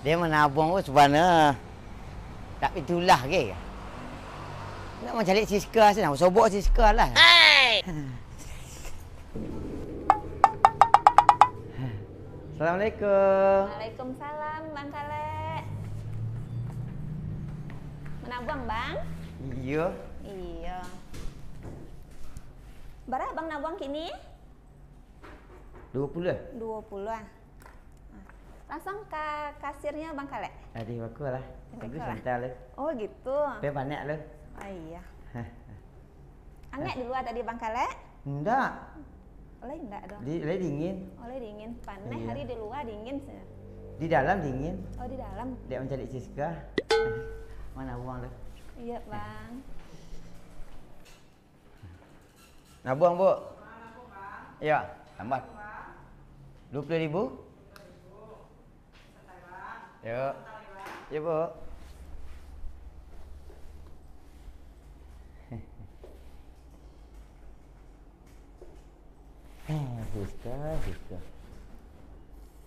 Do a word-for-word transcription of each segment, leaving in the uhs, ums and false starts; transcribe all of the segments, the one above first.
Dia manabuang tu sabana. Tak itulah ke. Nak mancaliak Siska se, nak sobok Siska lah. Assalamualaikum. Waalaikumsalam, Bang Kalek. Manabuang, Bang? Iyo. Iyo. Bara Bang nabuang kini? Duo puluah. Duo puluah, ah. Langsuang ka kasirnyo, Bang Kalek? Ado bako lah. Tunggu sabanta lah. Oh, gitu. Pai banyak lah. Oh, iyo. Angek di lua tadi, Bang Kalek? Indak. Lai indak doh. Di, lai dingin. Oh, lai dingin. Paneh hari di lua dingin se. Di dalam dingin. Oh, di dalam. Dek mancaliak Siska. Manabuang lah. Iyo, Bang. Nabuang, Bu. Iyo, tambah. Duo puluah ribu. Yo. Yo, Bu. Eh, Siska, Siska.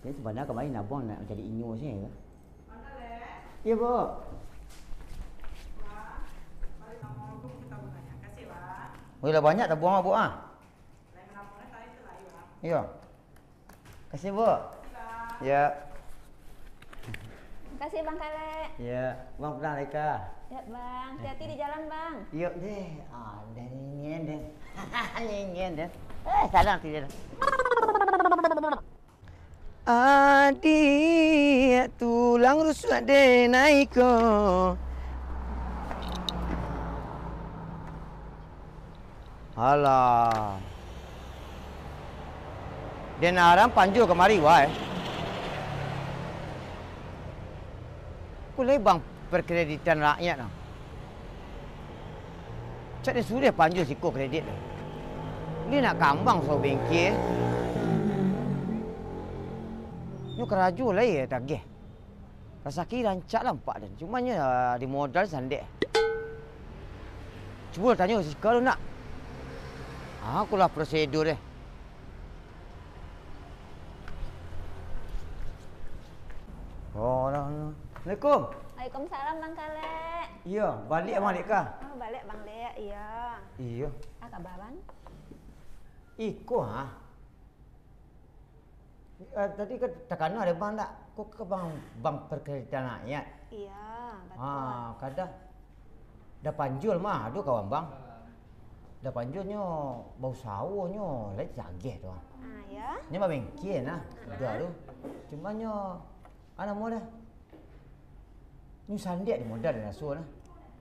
Dia sabana kamari nabuang nak mancaliak inyo se, kan? Iyo, Bu. Wih, lah banyak tabuang, Bu, ah. Iyo. Kasih, Bu. Iyo. Makasih, Bang Kalek. Iyo, Bang pulang lai ka. Yo, Bang. Hati-hati di jalan, Bang. Iyo, deh. Ah, deh, nyen, deh. Nyen, deh. Eh, salah tu dia. Adiak tulang rusuak den aiko. Alah. Den Aram panjul kamari wai. Ko lai bank perkreditan rakyat nah. Cak den suruah panjul siko kredit tu. Ni nak kambang so bengkel. Nyo karajo lai tagih. Rasaki rancak lah ampak den. Cumanyo, ah, di modal sandek. Cubo tanyo Siska lu nak. Ah, ko lah prosedur deh. Oh, no, no. Assalamualaikum. Waalaikumsalam, Bang Kalek. Iyo, baliak Bang Lek ka? Oh, baliak Bang Lek, iyo. Iyo. Apo kaba, Bang? Iko, ha? Eh, tadi kan takana dek Bang dak? Ko ka bank, bank perkreditan rakyat. Iyo, batua. Ha, kadah. Dah panjul mah, ado kawan Bang. Dah panjul nyo, bausaho nyo, lai tagih tu. Ah, yo. Nyo babengkel nah, ah, udah tu. Cuma nyo, ah, namo dah. Nyo sandek di modal dah raso nah.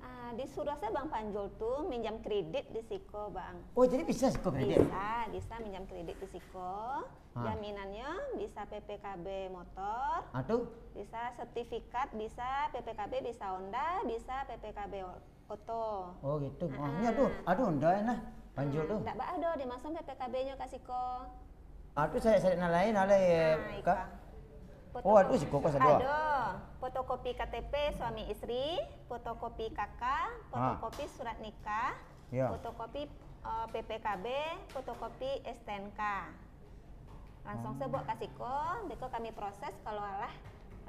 Ah, disuruah se Bang Panjul tu minjam kredit di siko, Bang. Oh, jadi bisa siko kredit? Bisa, bisa minjam kredit di siko. Ha. Jaminannyo bisa P P K B motor, ha, tu? Bisa sertifikat, bisa P P K B, bisa Honda, bisa P P K B o-, oto. Oh, gitu. Ha, ah, nyo tu, ado Honda nah, Panjul tu. Ndak baa doh, dimasuakan P P K B-nyo ka siko. Ah, tu saliak-saliak nan lain, nan lain, ah, Kak? Oh, ado siko ko sado. Ado. Fotokopi K T P suami istri, fotokopi K K, ha, fotokopi surat nikah, yo, fotokopi, eh, P P K B, fotokopi S T N K. Langsuang se, oh, baok ka siko, beko kami proses kalau alah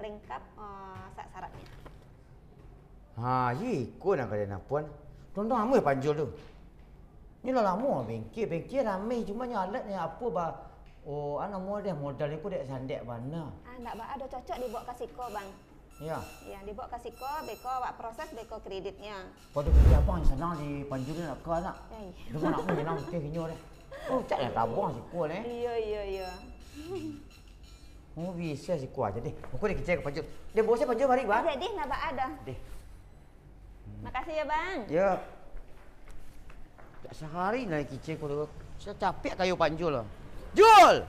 lengkap, eh, sa-, syaratnyo. Ha, iko nan ka den apuan. Tontong lamo Panjul tu. Nyo lah lamo bengkel, bengkel ramai, cuma nyo alatnyo apo ba, oh, ah, namo deh, modal iko dek sandek bana. Ah, ndak baa doh, cocok dibaok ka siko, Bang. Iyo. Iyo, dibaok ka siko, beko awak proses, beko kreditnyo. Pado kecek abang sanang di Panjul ni nak ka nak. Eh, iyo. Dengar nak menyenang kecek inyo deh. Oh, cak lah tabuang siko ni. Iyo, iyo, iyo. Oh, bisa siko aja deh. Aku deh kecek ka Panjul. Deh, bawa saya Panjul mari, Bang. Aja deh, ndak baa doh. Deh. Makasih ya, Bang. Yo. Tak sehari nak kicik ko tu. Saya capek kayu Panjul lah. Jul!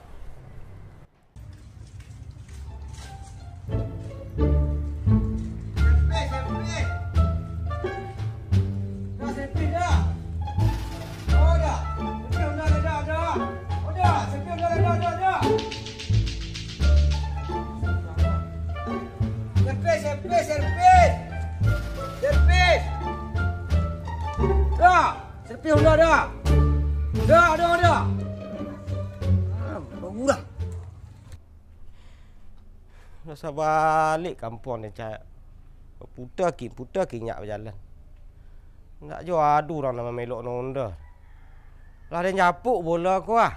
Servis, servis. Dah servis dah. Oh, dah. Servis dah, dah, dah, dah. Oh, dah. Servis dah, dah, dah, dah, dah. Servis, servis, servis. Servis. Dah. Servis Honda dah. Dah, dah, dah. Ah, baru dah. Lah sabalik kampuang den cak. Puta ki-, puta kinyak bajalan. Ndak jo ado urang nan mamelok Honda. Lah den japuk bola ko ah.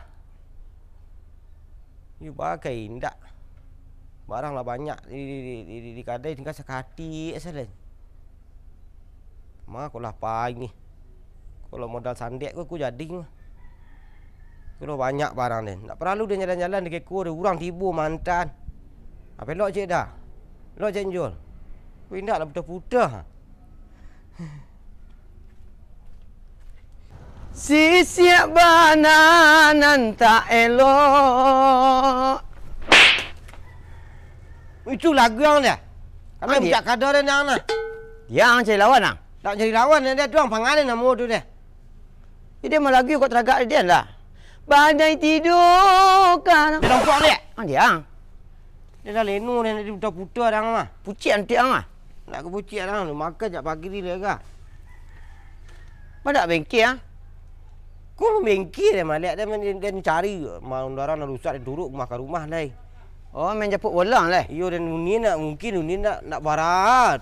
Yo bagai indak. Barang lah banyak di, di, di, di, di kadai, tingga sakatik sajo. Ma ko lah pai ni. Kalau modal sandek ko, ko jadi mah. Kalau banyak barang den. Ndak paralu den jalan-jalan di keko, urang tibo mantan. Apo elok cek dah? Elok cek Jul? Ko indak lah puta-puta. Sisiak bana nan tak elok. Itu lagu yang dia. Kami Andik. Budak kada den yang nah. Yang cari lawan, ah? Tak cari lawan, dia tuang pangalan namo tu dia. Jadi, malah lagu kok teragak dia lah. Badai tidukan. Dia nampak dia? Ah, dia. Dia dah leno, dia nak diputar-putar dah mah. Pucik antiak mah. Nak ke pucik dah, makan jak pagi ni lega. Mana bengkel, ah? Ko bengkel dia maliak, dia, dia, dia cari, malam darah nak rusak, dia turuk rumah ka rumah lai. Oh, main japuk bola lai? Iyo, dan uni nak, mungkin uni nak, nak barat.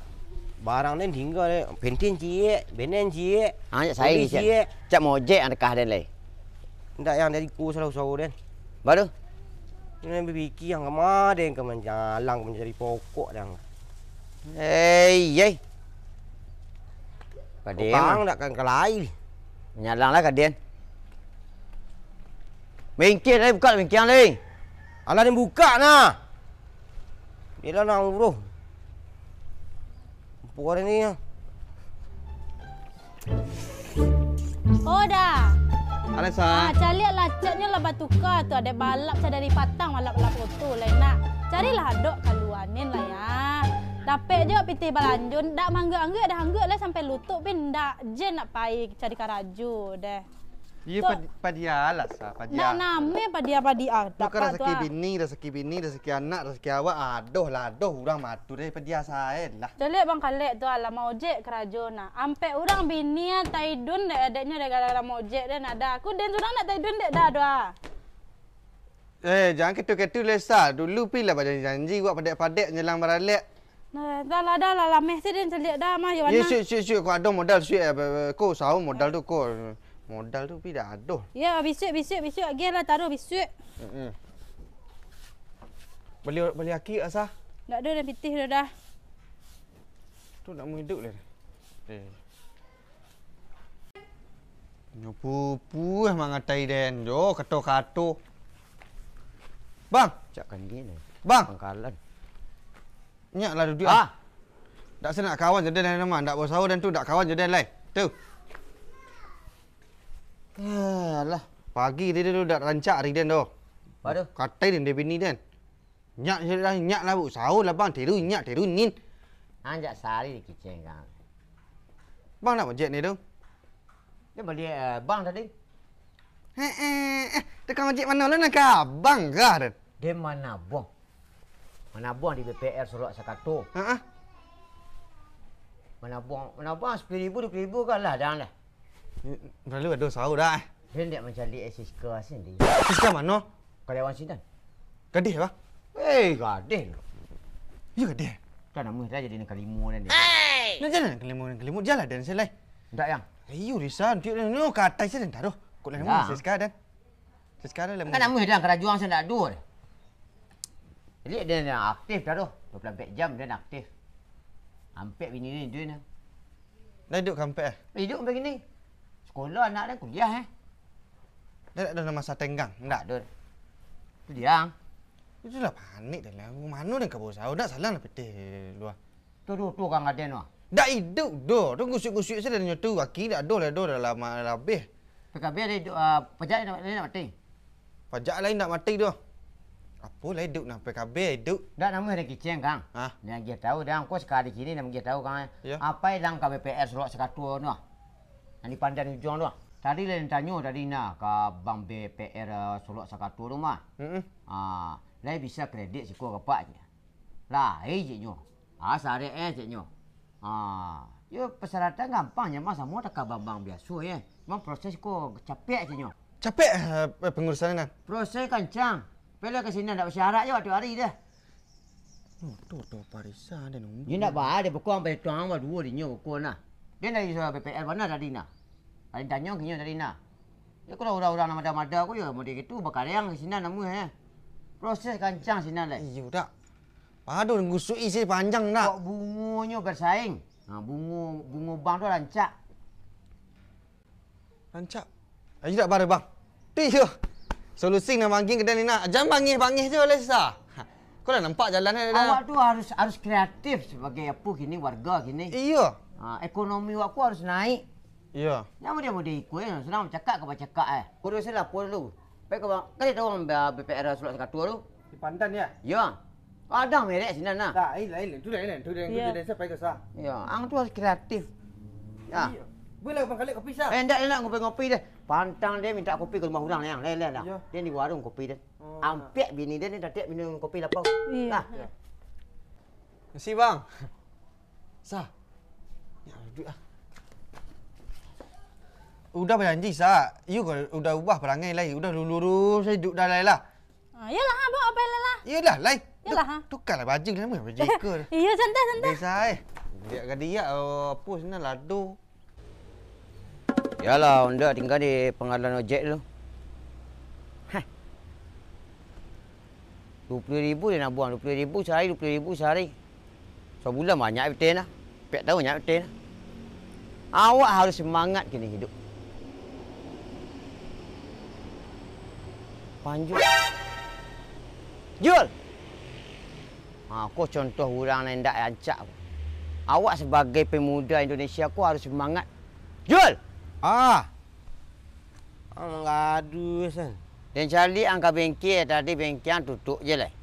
Barang den tingga lai. Penten ciek, benen ciek. Ah, jak sai ciek. Ciek. Cak mojek yang dekah den lai. Ndak yang dari ku salah usaha den. Baru? Ini bapikir yang kama den ka manjalang, ka mancari pokok den. Hei, yei. Kadang. Orang ndak kan kalai. Manyalang lah ka den. Bengkel lai, buka bengkel lai. Alah, den buka nah. Bila nak uruh. Apo ni? Oh, Da. Alesa. Ah, caliak lacaknyo lah batuka tu. Ado balap sa dari patang, balap-balap oto lai nak. Carilah adok kaluanin lah, ya. Dapek jo pitih balanjo, ndak mangguak-angguak dah, angguak lah sampai lutuk, pin ndak je nak pai cari karajo deh. Iyo, padi-, padialah sa, padia. Ndak namo padia-padia. Tu kan rasaki bini, rasaki bini, rasaki anak, rasaki awak, adoh lah, adoh urang matur, eh, padia sae lah. Caliak Bang Kalek tu, alah, maojek karajo nah. Ampek urang bini ah, taidun dek adeknyo dek gara-gara maojek dek nah, Da. Aku den surang nak taidun dek Da doh ah. Eh, jangan ketu-ketu lesa. Dulu pi lah bajanji-janji, buat padek-padek, nyelang baralek. Nah, dah lah, dah lah, lameh se den caliak dah mah, yo. Yo, nah. Suik, suik, suik. Ko ado modal, suik, eh, ko usaho modal tu, ko modal tu pi dah ado. Yo, bisuak, bisuak, bisuak. Agiah lah taruh bisuak. Mm-mm. Bali, bali aki asa? Ndak ado dah pitih dah, dah. Tu nak maiduik lah. Eh. Nyo pupuih mangatai den jo kato-kato. Bang! Cak kan dia ni. Bang! Pangkalan. Nyak lah duduak, ah. Ah! Dak sanak kawan jo den lai mah, dak basawo den tu, dak kawan jo den lai. Tu. Alah, pagi tadi tu dak rancak ari den tu. Apo tu? Katai den dek bini den. Nyak, nyak lah, nyak lah, Bu. Sahur lah, Bang. Tiru, nyak, tiru, nin. Anjak sari di kicen, Kang. Bang nak ojek ni tu? Dia beli, eh, bang tadi. Eh, eh, eh, tukang ojek mano lah nak ka abang kah, Den? Dia manabuang. Manabuang di B P R Solok Sakato. Ha ah. Manabuang, manabuang sapuluah ribu, dua puluah ribu kah lah, dah lah. Lalu ado sahur dah, eh. Dia ndak mancaliak Siska sendiri. Siska mano? Karyawan sinan. Gadih, Bang? Eh, gadih. Iyo, gadih. Kan namuah dah jadi nan kalimo dan dia. Nan jadi nan kalimo, nan kalimo. Jalan dan selai. Ndak, Yang. Iyo, Risa, nanti nyo ka atas sajo, ndak taruh. Kok lah namuah Siska dan. Siska lah. Kan namuah dah karajo ang sandak ado. Jadi dia nan aktif taruh. Dua puluh ampek jam dia nan aktif. Ampek bini ni dia ni. Dah iduik ka ampek, eh? Iduik sampai kini. Sekolah anak dia kuliah, eh. Dah, dah masa tenggang, ndak? Dah. Tu dia. Itulah panik dah lah. Mano den ka bawa sahur? Ndak salah lah pitih luar. Tu, tu, tu, Kang Aden tu. Ndak iduik doh. Tu gusuik-gusuik sajo nyo tu. Aki ndak ado lah, ado dah lamo lah abih. P K B ada iduik, ah, pajak indak, indak mati? Pajak lai indak mati doh. Apo lah iduik nah, P K B iduik. Ndak namuah den kicen, Kang. Hah? Nan agiah tahu dah, angko sakali kini nan agiah tahu, Kang, eh. Iyo. Apai lah ka B P R Solok Sakato tu. Nan di Pandan Ujuang tu. Tadi lah den tanyo tadi nah ka Bang B P R, eh, Solok Sakato tu mah. Mm-mm. Ah, lai bisa kredit siko ka apak, cek. Lai, ceknyo. Ah, sarek, eh, ceknyo. Ah, yo persyaratan gampang je mah, samo tak ka bank-bank biaso, eh. Cuma proses ko capek, ceknyo. Capek, eh, pengurusan nan? Proses kancang. Pai lah ka sinan ndak basyarat je wakatu ari dah. Oh, tu, tu, parisa den nunggu. Nyo ndak baa, dek pokok sampai tuang baduo di nyo pokok nah. Den dari surat B P R bana tadi nah. Tadi tanyo ka nyo tadi nah. Yo, kalau urang-urang nan mada-mada ko yo model itu, bakariang di sinan namuah, eh. Proses kancang sinan lai. Iyo, dak. Pado gusuak isi panjang, dak. Kok bungonyo basaing? Ha, bungo, bungo bang tu rancak. Rancak. Ayo dak bare, Bang. Tu iyo. Solusi nan bangih kedai ni nak. Jan bangih-bangih je oleh sa. Kau lah nampak jalan ni dah. Awak tu harus, harus kreatif sebagai apo kini, warga kini. Iyo. Ha, ekonomi awak ko harus naik. Iyo. Namo dia mode iko, eh, senang bacakak ka bacakak, eh. Kau dah salah pun lu. Pai ka ba-, kan dia tahu orang B P R Solok Sakato tu. Di Pandan ya? Iyo. Ada merek sinan nah. Dah, lain, lain. Tu lain, lain. Tu lain, tu Iyo. lain. Saya pai ka sa. Iyo, ang tu harus kreatif. Ya. Iyo. Boleh Bang Khalid kopi sa? Eh, ndak, ndak ngopi-ngopi deh. Pantang dia minta kopi ke rumah orang yang lain-lain lah. Iyo. Dia di warung kopi deh. Oh. Ampek bini dia ni, datik minum kopi lapau. Iyo. Nah. Iyo. Makasih, Bang. Sa. Ya, duduk ah. Udah bajanji, Sa. Yu ko udah ubah parangai lai. Udah lu-, lurus ai duduk dah lai lah. Ah, iyolah, abang abai lai lah. Iyolah, lai. Iyolah, ha. Tukarlah baju ni, baju iko. Iyo, santai, santai. Biasa ai. Diak ka diak, oh, apo sinan lado. Iyolah, Honda tingga di panggalan ojek tu. Heh. Duo puluah ribu dia nabuang, duo puluah ribu sahari, duo puluah ribu sahari. Sabulan banyak pitih nah. Ampek taun banyak pitih nah. Awak harus semangat kini hidup. Panjul. Jul! Ha, ko contoh urang nan indak rancak ko. Awak sabagai pemuda Indonesia ko harus semangat. Jul! Ah! Ang manggaduah, San. Den caliak ang ka bengke, tadi bengke ang tutuik je lai.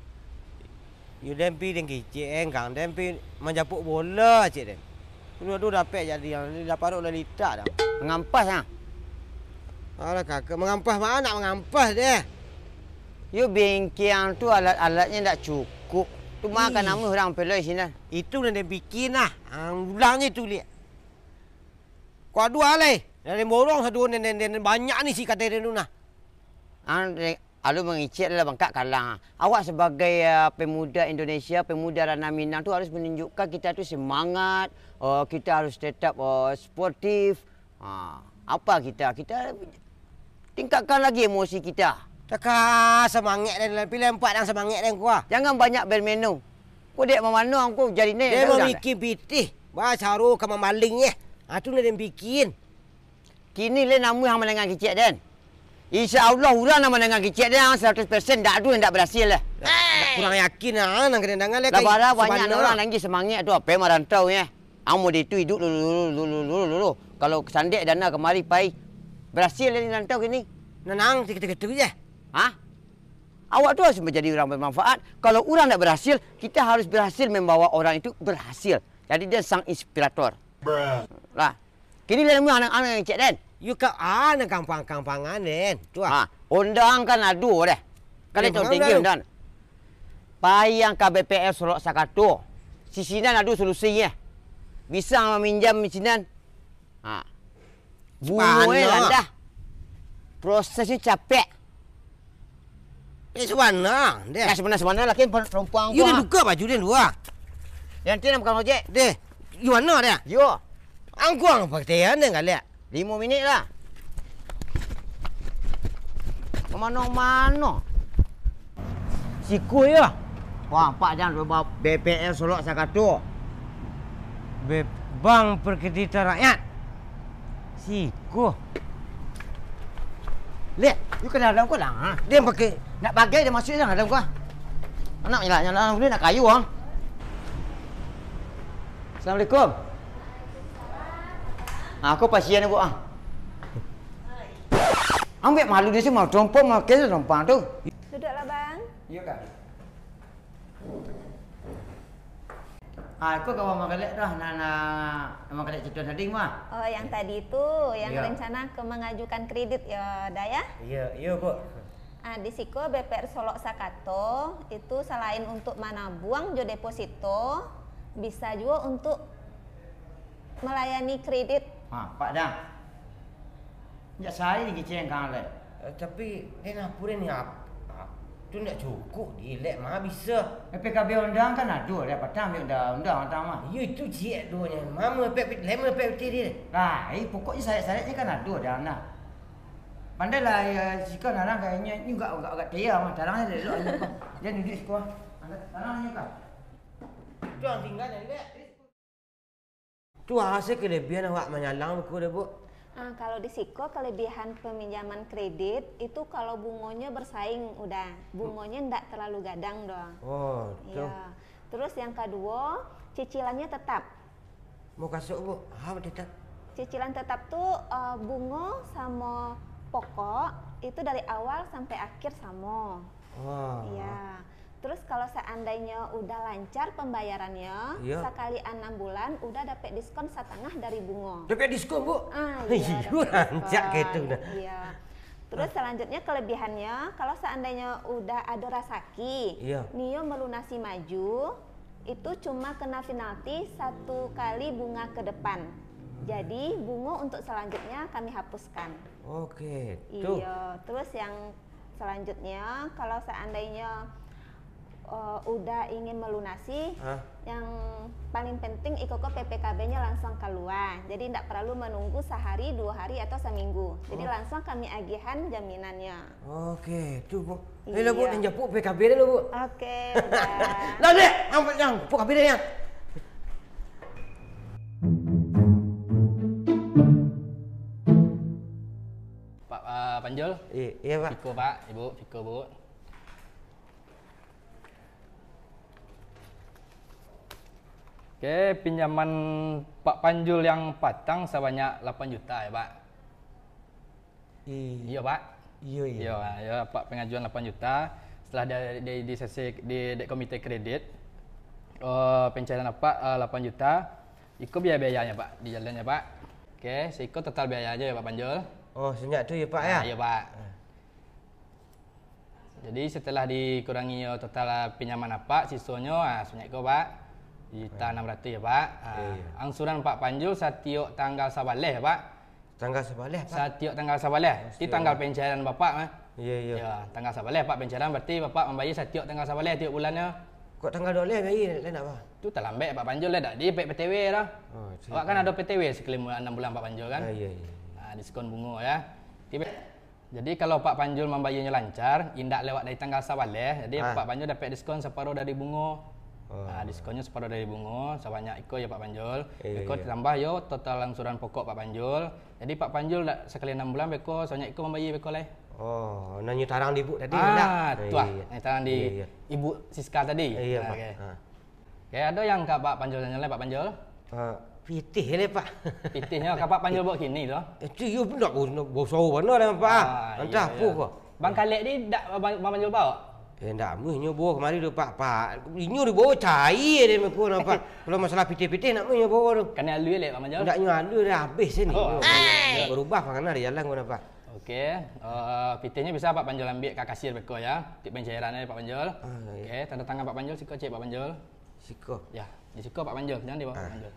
Yo, den pi den kicik, engkang den pi manjapuik bola, cek den. Duo-duo dapek jadi, ang laparuik lah litak dah. Mangampas, ha? Alah, kakak, mangampas ma nak mangampas deh. Yo, bengke ang tu alat-alatnyo ndak cukup. Tu mah ka Ih. namuah urang peloi sinan. Itu nan den pikia nah. Ang ulang je tu liak. Kok aduah lai, dari borong saduo nen, nen, nen, banyak ni si kadai den tu nah. Ang, alun mangicek lah bangkak kalang. Awak sabagai, ah, pemuda Indonesia, pemuda Ranah Minang tu harus menunjukkan kita tu semangat, oh, kita harus tetap, oh, sportif. Ah, apa kita, kita tingkatkan lagi emosi kita. Taka samangek den, pilih empat yang samangek den kuah. Jangan banyak bermenung. Ko dek mamano angku jadi ne. Dia dah, dah, dah. Mamikia pitih, baa caro ka mambalingnyo. Ah, tu nan den pikia. Kini lai namuah ang mandanga kicek den. Insya Allah, urang nan mandanga kicek den, ang saratus persen dak ado nan dak barasil lah. Dak, dak kurang yakin ah, nan ka den danga lai. Lah, bara banyak urang nan samangek tu, apo marantau nyo. Ang mode itu iduik lulu, lulu, lulu, lulu, lulu. Kalau sandek dana kamari pai, barasil lai marantau kini. Nan ang sikitu-kitu je. Hah? Awak tu harus manjadi urang bermanfaat. Kalau urang dak barasil, kita harus barasil mambawa urang itu barasil. Jadi, dia sang inspirator. Lah, kini lah namuah anak-anak kicek den. Yo ka, ah, nan kampuang-kampuangan den. Tu ah. Ha, Honda ang kan ado deh. Kan Yo, itu tinggi Honda. Pai ang ka B P R Solok Sakato. Di sinan ado solusinyo. Bisa maminjam di sinan. Ha. Bungonyo Sabana. Randah. Prosesnyo capek. Eh, sabana, deh. Nah, sabana-sabana laki perompuan Yo, den buka baju den dua. Yang tu nan bukan ojek. Deh, yo mano deh? Yo. Angkuang pakaian den galak. Limo minik lah. Ka mano-mano. Siko yo. Wah, Pak Jan, B P R Solok Sakato. Be-, Bank Perkreditan Rakyat. Siko. Lek, yu ka dalam ko lah, ha? Dia pakai. Nak bagai dia masuk dalam ko. Anak nyala-nyala, nak kayu, ha? Assalamualaikum. Ah, ko pasien ko, ah. Ambiak malu dia sih, mau trompong, mau kes trompong tu. Duduklah, Bang. Iya, Kak. Ah, ko kawan Mak Kalek tu, nah, nah, Mak Kalek cerita tadi mah. Oh, yang tadi tu, yang Iya. rencana ke mengajukan kredit ya, Da, ya? Iya, iya, Bu. Ah, di siko B P R Solok Sakato, itu selain untuk manabuang jo deposito, bisa juo untuk melayani kredit. Ha, Pak Dang. Jak sari dikiceng kang alai. Eh, tapi, den apo den ni, ap-, ap-, Tu ndak cukuik, Dek. Lek ma bisa. P P K B undang kan ado, Dek. Patang ambiak undang, undang patang mah. Iyo, itu ciek duonyo. Mama pek, lema pek piti, Dek. Lah, eh, pokoknyo sarat-saratnyo kan ado, Dek, nah. Pandailah, ya, siko narang kayaknyo ni agak, agak, agak tayar mah. Tarang aja dulu, ayo, Pak. Jan duduak siko, ah. Tarang aja, Kak. Itu yang tinggal, Dek. Tu asa kelebihan awak manyalang buku deh, Bu? Ah, kalau di siko kelebihan peminjaman kredit itu kalau bungonyo bersaing udah, bungonyo ndak terlalu gadang doh. Oh, tu. Iya. Terus yang kedua, cicilannya tetap. Mau kasuk, Bu? Ha, tetap. Cicilan tetap tu, eh, bungo samo pokok itu dari awal sampai akhir samo. Oh. Iya. Terus kalau seandainyo udah lancar pembayarannya, iya, sakali anam bulan udah dapek diskon satangah dari bungo. Dapek diskon, Bu? Ah, iya, iyo, dapek rancak diskon. Kayak itu dah. Iya. Terus selanjutnya kelebihannya, kalau seandainyo udah ado rasaki, iya, nio melunasi maju, itu cuma kena penalti satu kali bunga ke depan. Jadi, bungo untuk selanjutnya kami hapuskan. Oke, tu. Iya, terus yang selanjutnya, kalau seandainyo, eh, udah ingin melunasi, hah? Yang paling penting iko ko P P K B-nya langsung keluar. Jadi, ndak perlu menunggu sehari, dua hari, atau seminggu. Jadi, oh, langsung kami agihan jaminannya. Oke, tu, Bu. Ayolah, Bu, iya, jan japuik P K B dulu, Bu. Oke, udah. Lah, Dek, ampun, jan japuik P K B deh, ya. Pak, ah, Panjul? I-, iya, Pak. Piko, Pak. Ibu, piko, Bu. Oke, pinjaman Pak Panjul yang patang sabanyak lapan juta ya, Pak? I-, iya, Pak. Iya, iya. Iya, iya, Pak, pengajuan lapan juta. Setelah di, di, di sesi, di, di komite kredit, eh, pencairan Apak, eh, lapan juta. Iko biaya-biayanya, Pak, di jalannya, Pak. Oke, siko total biaya aja ya, Pak Panjul. Oh, sebanyak tu ya, Pak, ya? Ah, iya, Pak. Ah. Jadi, setelah dikurangi yo total pinjaman Apak, sisonyo, ah, sabanyak iko, Pak. Juta enam ratus ya, Pak. Ah, iya, iya. Angsuran Pak Panjul satiok tanggal sabaleh ya, Pak. Tanggal sabaleh, Pak? Satiok tanggal sabaleh. Oh, ti satiok tanggal pencairan Bapak, mah. Iya, iya. Ya, tanggal sabaleh, Pak, pencairan, berarti Bapak mambayar satiok tanggal sabaleh tiok bulannyo. Kok tanggal duo baleh bayar, lai ndak, Pak? Tu talambek, Pak Panjul, lai dak di P T W dah. Oh, itu. Awak kan ado P T W sakali anam bulan, Pak Panjul, kan? Ah, iya, iya. Ah, diskon bungo, ya. Tiba- Jadi, kalau Pak Panjul mambayarnyo lancar, indak lewat dari tanggal sabaleh, jadi, ah, Pak Panjul dapek diskon saparo dari bungo. Oh. Ah, diskonnyo saparo dari bungo, sabanyak iko yo, Pak Panjul. Iya, beko iya. Tambah yo total angsuran pokok Pak Panjul. Jadi, Pak Panjul dak sakali anam bulan beko, sabanyak iko mambayar beko lai. Oh, nan nyo tarang di ibuk tadi, ah, ndak? Tu ah, iya, iya. Nan nyo tarang di, iya, iya, Ibu Siska tadi. Iya, ah, Pak. Oke. Ah. Oke, ado yang ka Pak Panjul tanyo lai, Pak Panjul? Ah, pitih lai, Pak. Pitihnyo ka Pak Panjul bawa kini tu? Eh, tu iyo pun dak guna, bawa sawo bana lah, Pak. Ah, antah iya, apo, iya, ko. Bang Kalek ni dak Bang, Bang Panjul bawa? Eh, ndak amuah inyo bawa kamari tu, Pak, Pak. Inyo dibawa cai deh mako, nampak. Kalau masalah pitih-pitih, ndak amuah inyo bawa tu. Kanai alua lek, Bang Panjul? Ndak nyo alua dah, habis ni. Oh, inyo. Berubah pangana di jalan ko, nampak. Oke, eh, pitihnyo bisa Pak Panjul ambiak ka kasir beko ya, tik pencairan Pak Panjul. Ah, iya. Oke, tanda tangan Pak Panjul, siko cek Pak Panjul. Siko. Ya, di siko Pak Panjul, jangan di bawah Pak Panjul.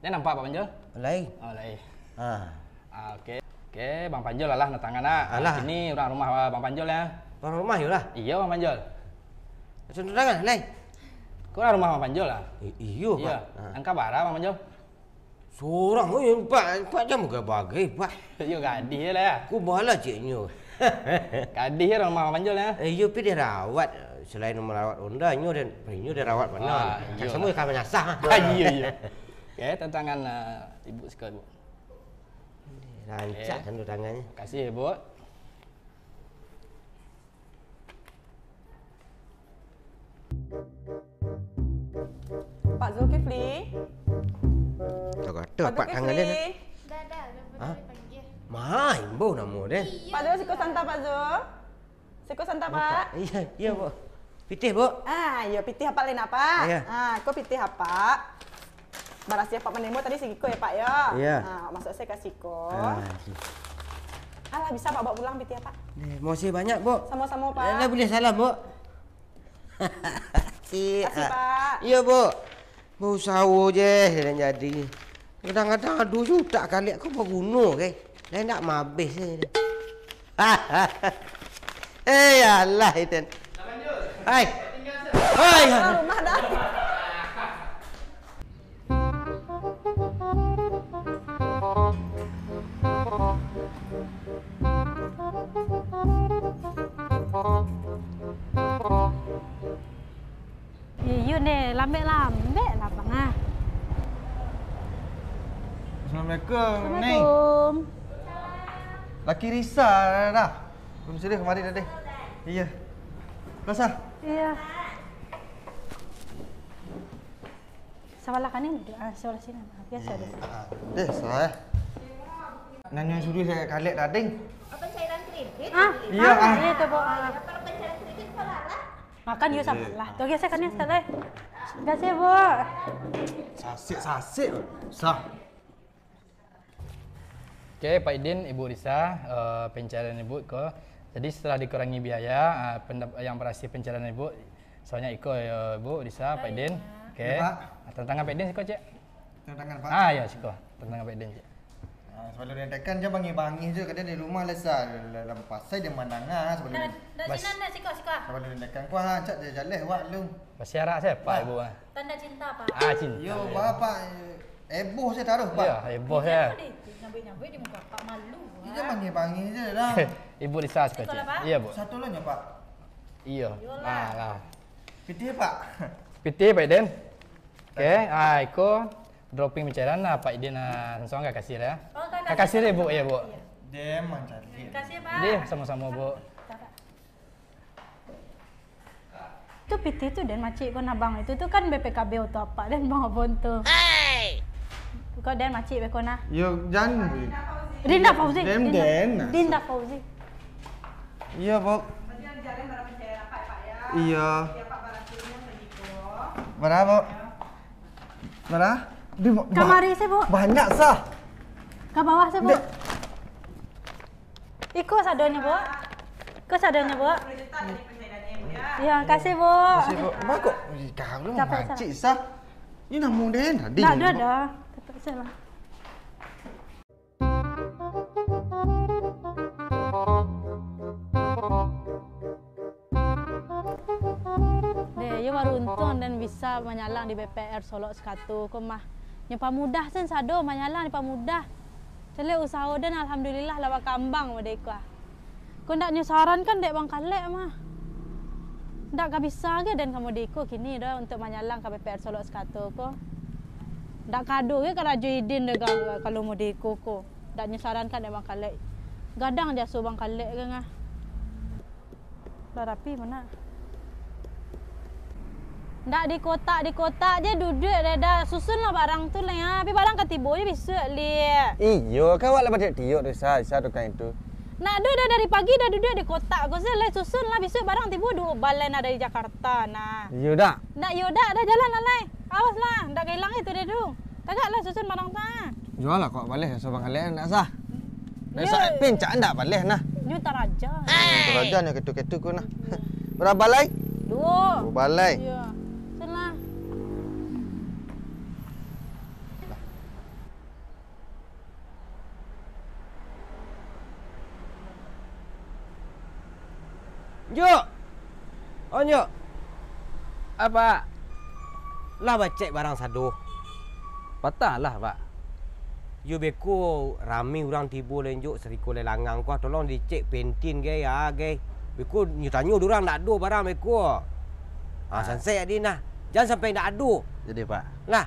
Lai nampak Pak Panjul? Lai. Oh, lai. Ah. Ah, oke. Oke, Bang Panjul lah, lah, tanda tangan lah. Alah. Ini urang rumah Bang Panjul ya. Urang rumah yo lah? Iyo, Bang Panjul. Tanda tangan, lai. Ko urang rumah Bang Panjul lah? I-, iyo, Pak. Iyo. Ah. Angka bara, Bang Panjul? Surang, oi, Pak, Pak jan bagai-bagai, Pak. Iyo, gadih je lah, ya. Ko baa ceknyo. Gadih je rumah Bang Panjul, ya. Eh, iyo, pi dirawat. Selain marawat onda, inyo den, inyo dirawat bana. Ah, iyo lah. Samo ka manyasah. Ah, iyo, iyo. Oke, tanda tangan, eh, Ibu siko, Bu. Rancak tanda tangannyo. Oke. Makasih, Bu. Pak Zulkifli. Dah kata Pak Zulkifli. Tangan dia. Dah, dah, dah pernah dipanggil. Hah? Mah, imbau namo dia. Iya. Pak Zul, siko santa, Pak Zul. Siko santa, Pak. Iya, iya, Bu. Pitih, Bu. Ah, iya, pitih Apak lai nak, Pak? Iya. Ah, ko pitih Apak. Barasiah Apak manimo tadi siko ya, Pak, ya? Iya. Ah, masuak se ka siko. Ah, iya. Alah, bisa Apak bawa pulang pitih Apak? Eh, makasih banyak, Bu. Samo-samo, Pak. Eh, lah, buliah salam, Bu. Makasih, Pak. Iya, Bu. Bausaho je, jan jadi. Kadang-kadang ado juo utak kalek ko baguno, ke? Lai ndak mabeh se. Eh, alah, Iten. Hai. Hai. Ka rumah dah. Iyo ne, lambek-lambek lah, Bang, ah. Assalamualaikum, Neng. Assalamualaikum. Laki Risa dah. Belum sudah kemari tadi. Iya. Biasa? Iya. Sebelah kanan duduk, ah, sebelah sini. Ah, biasa deh. Ah, biasa, eh. Nanyo suruh saya kalek tadi. Oh, pencairan kredit? Ah, iya, ah, ah. Iya, tu, Bu. Ah. Kalau pencairan kredit, salah lah. Makan yo salah. Tu biasa kan, Ustaz, eh. Terima kasih, Bu. Sasik, sasik. Sah. Oke, Pak Idin, Ibu Risa, eh, pencairan Ibu ko. Jadi, setelah dikurangi biaya, eh, pendap-, yang berhasil pencairan Ibu, sebanyak iko, ya, Ibu Risa, Pak Idin. Oke. Ya, Pak. Tanda tangan Pak Idin siko, cek. Tanda tangan, Pak. Ah, ya, siko. Tanda tangan Pak Idin, cek. Ah, sebelum diantakan, jangan bangih-bangih je. Kadang di rumah lah, sa-, dalam pasai dia mandanga, sebelum Dah, dah, Bas- sinan dah, siko, siko. Sebelum diantakan, kuah, cak dia jaleh, wak, lu. Masih arak saya, Pak, Wah. Ibu, ah. Tanda cinta, Pak. Ah, cinta. Yo, Pak, Pak, eh, heboh saya taruh, Pak. Iya, heboh saya. Kenapa dia nyambut-nyambut di muka Pak, malu, Pak? Dia bangih-bangih je lah. Ibu Risa siko, cek. Sekolah, Pak? Iya, Bu. Satu lo nyo, Pak. Iya. Iyolah. Ah, lah. Pitih, Pak. Pitih, Pak Idin. Oke, ah, iko dropping pencairan lah, Pak Idin, ah, langsung ka kasir, ya. Oh, ka Ka kasir, kasir, Bu, iya, Bu. Iya. Dia mancari. Terima kasih, Pak. Iya, sama-sama, Bu. Tu pitih tu den macik ko nah, Bang. Itu tu kan B P K B oto apak den, Bang, abon tu. Ko den macik beko nah. Yo, jan. Dinda Fauzi. Den, Dinda. Den. Dinda Fauzi. Iya, Bu. Iya. Bara, Bu? Bara? Di, ba-, Kamari se, Bu. Banyak, sah. Ka bawah se, Bu. Dek. Iko sadonyo, Bu. Iko sadonyo, Bu. Yo, makasih, Bu. Makasih, Bu. Mak kok, ih, kau lu Capek, mancik, sah. Ini namu den tadi. Ndak ado, ado. Capek salah. Deh, yo baruntuang den bisa manyalang di B P R Solok Sikato ko mah. Nyo pamudah sen sado manyalang dipamudah. Caliak usaho den alhamdulillah lah bakambang model iko ah. Ko ndak nyo sarankan dek Bang Kalek mah. Ndak ka bisa ge den ka model iko kini doh untuak manyalang ka B P R Solok Sikato ko. Ndak ka ado ge karajo Idin dek ga-, kalau model iko ko. Ndak nyo sarankan dek Bang Kalek. Gadang jaso Bang Kalek ge ngah. Lah rapi mana? Ndak di kotak, di kotak je duduak deh, dah susun lah barang tu lah ya. Tapi barang ka tibo je bisuak, Liak. Iyo, kan awak lah batiok-tiok tu, Sa, Sa tukang itu. Nak do dah dari pagi dah duduak di kotak ko se, lai susun lah bisuak barang tibo duo balai nak dari Jakarta nah. Iyo dak? Ndak iyo dak, dah jalan lah lai. Awas lah, ndak ka ilang itu deh tu. Tagak lah susun barang tu ah. Jual lah kok baleh, sobang aleh ndak sah. Yo. Besok pin cak ndak baleh nah. Nyo taraja. Taraja nyo ketu-ketu ko nah. Bara balai? Duo. Duo balai. Iyo. Susun lah. Njuk! Oh, Njuk! Apa? Lah bacek barang sado? Patah lah, Pak. Yo beko rami urang tibo lai, Njuk, sariko lai langang ko, tolong dicek pentin gai, ah, gai. Beko nyo tanyo urang ndak ado barang beko. Ah, sansai adi nah. Jan sampai ndak ado. Jadi, Pak. Lah,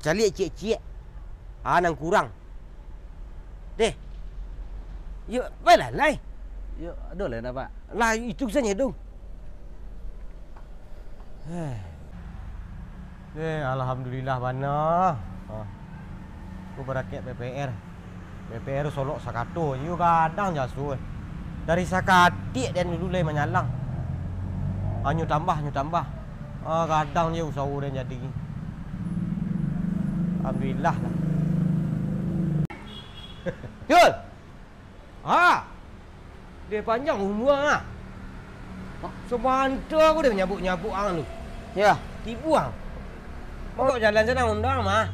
caliak ciek-ciek. Ah, nan kurang. Deh. Yo, baiklah, lai. Yo, ado lai ndak, Pak? Lah, itu sajo tu. Heh. Eh, alhamdulillah bana. Ah. Ku barakat P P R. P P R Solok Sakato, iyo gadang jaso, eh. Dari sakatiak den dulu lai manyalang. Ah, nyo tambah, nyo tambah. Ah, gadang je usaho den jadi. Alhamdulillah lah. Jul! Ha! Deh panjang umua ah. Sabanta ko deh nyabuk-nyabuk ang tu. Ya. Tibo ang. Mogok jalan sanang undang mah.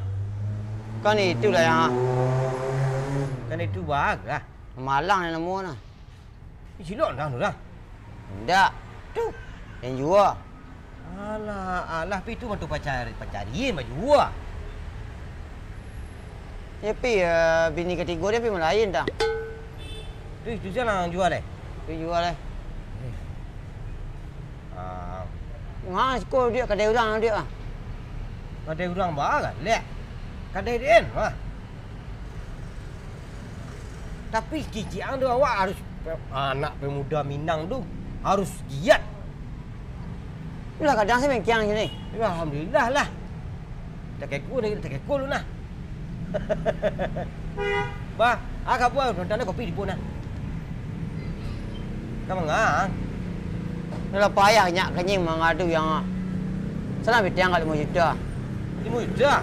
Kan itulah yang Kan itu bah lah. Malang yang namo nah. Cilok undang tu lah. Indak. Tu, nan jua. Alah, alah, pi tu bantu pacari, pacarian bajua. Ya, pi, eh, bini katigo dia pi malain, tah. Tu, itu sia nan jua, eh? Tu jua, eh. Eh. Ah. Ngah, siko duduak kadai urang, duduak, ah. Kadai urang baa, lek. Kadai den, mah. Tapi, ciciang tu awak harus, anak pemuda Minang tu harus giat. Lah, kadang se mengkiang siko. Alhamdulillah lah. Takeko, takeko lu nah. Bah, ah, ka buah, nonton kopi di pun nah. Ka manga? Lah payah nyak kanyang mangadu yang, ah. Salang pitih angkek limo juta. Limo juta?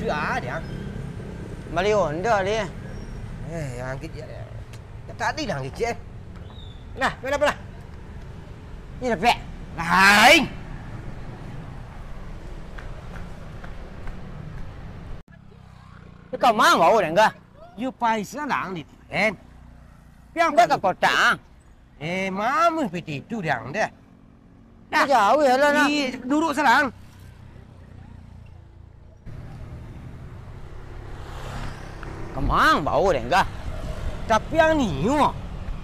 Tu ah, dia. Bali Honda dia. Eh, yang kecil dia. Tadi lah kecil. Nah, mana pula? Ni lah, Pek. Lain. Kau mang bau dah enggak? Yo pai salang di tilen. Piang dah ka kota. Eh, mamuh piti tu dang deh. Nah, jauh ya lah, nah. Di, duduk salang. Kamang bau deh enggak? Tapi ang nio.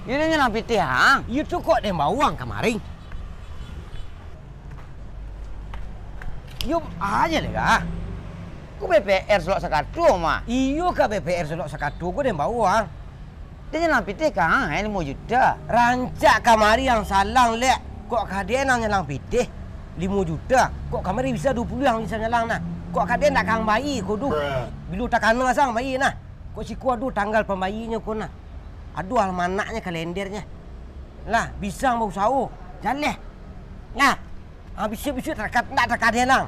Iyo nyo nyalang pitih, ang. Iyo tu kok den bau ang kamarin. Iyo aja deh, kah? Ku B P R salok sakato mah. Iyo ka B P R salok sakato, ku den bau ang. Dia nyalang pitih ka ang, eh, limo juta. Rancak kamari ang salang, lek. Kok ka den ang nyalang pitih limo juta. Kok kamari bisa duo puluah ang bisa nyalang nah. Kok ka den ndak ka ang bayia ko doh. Bilo takana sa ang bayia nah. Kok siko ado tanggal pambayianyo ko nah. Ado almanaknyo, kalendernyo. Lah, bisa ang bausaho. Jaleh. Lah. Ah, bisuak-bisuak tarakat, ndak tarakat den ang.